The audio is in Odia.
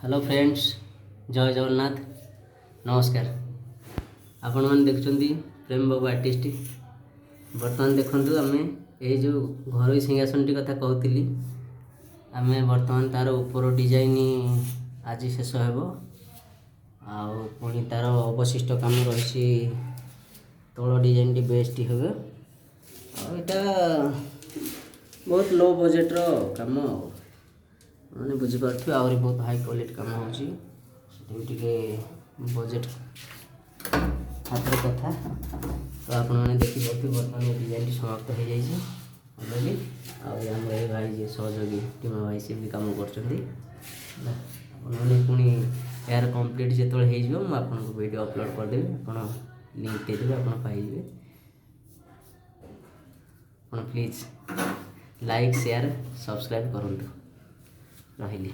ହ୍ୟାଲୋ ଫ୍ରେଣ୍ଡସ୍, ଜୟ ଜଗନ୍ନାଥ, ନମସ୍କାର। ଆପଣମାନେ ଦେଖୁଛନ୍ତି ପ୍ରେମ ବାବୁ ଆର୍ଟିଷ୍ଟ। ବର୍ତ୍ତମାନ ଦେଖନ୍ତୁ, ଆମେ ଏଇ ଯେଉଁ ଘରୋଇ ସିଂହାସନଟି କଥା କହୁଥିଲି, ଆମେ ବର୍ତ୍ତମାନ ତା'ର ଉପର ଡିଜାଇନ୍ ଆଜି ଶେଷ ହେବ ଆଉ ପୁଣି ତା'ର ଅବଶିଷ୍ଟ କାମ ରହିଛି, ତଳ ଡିଜାଇନଟି ବେସ୍ଟି ହେବ। ଆଉ ଏଇଟା ବହୁତ ଲୋ ବଜେଟ୍ର କାମ ଆଉ ମାନେ ବୁଝିପାରୁଥିବେ, ଆହୁରି ବହୁତ ହାଇ କ୍ୱାଲିଟି କାମ ହେଉଛି, ସେଠି ଟିକେ ବଜେଟ୍ ହାତର କଥା। ତ ଆପଣମାନେ ଦେଖିପାରୁଥିବେ, ବର୍ତ୍ତମାନ ଏ ଡିଜାଇନଟି ସମାପ୍ତ ହୋଇଯାଇଛି ଅଲରେଡ଼ି। ଆଉ ଆମର ଏ ଭାଇ ଯିଏ ସହଯୋଗୀ ଟିମା ଭାଇ, ସେ ବି କାମ କରୁଛନ୍ତି। ହେଲା, ଆପଣମାନେ ପୁଣି ଏହାର କମ୍ପ୍ଲିଟ୍ ଯେତେବେଳେ ହେଇଯିବ, ମୁଁ ଆପଣଙ୍କୁ ଭିଡ଼ିଓ ଅପଲୋଡ଼ କରିଦେବି। ଆପଣ ଲିଙ୍କ୍ ଦେଇଦେବେ, ଆପଣ ପାଇଯିବେ। ଆପଣ ପ୍ଲିଜ୍ ଲାଇକ୍, ସେୟାର, ସବସ୍କ୍ରାଇବ୍ କରନ୍ତୁ। ରହିଲି।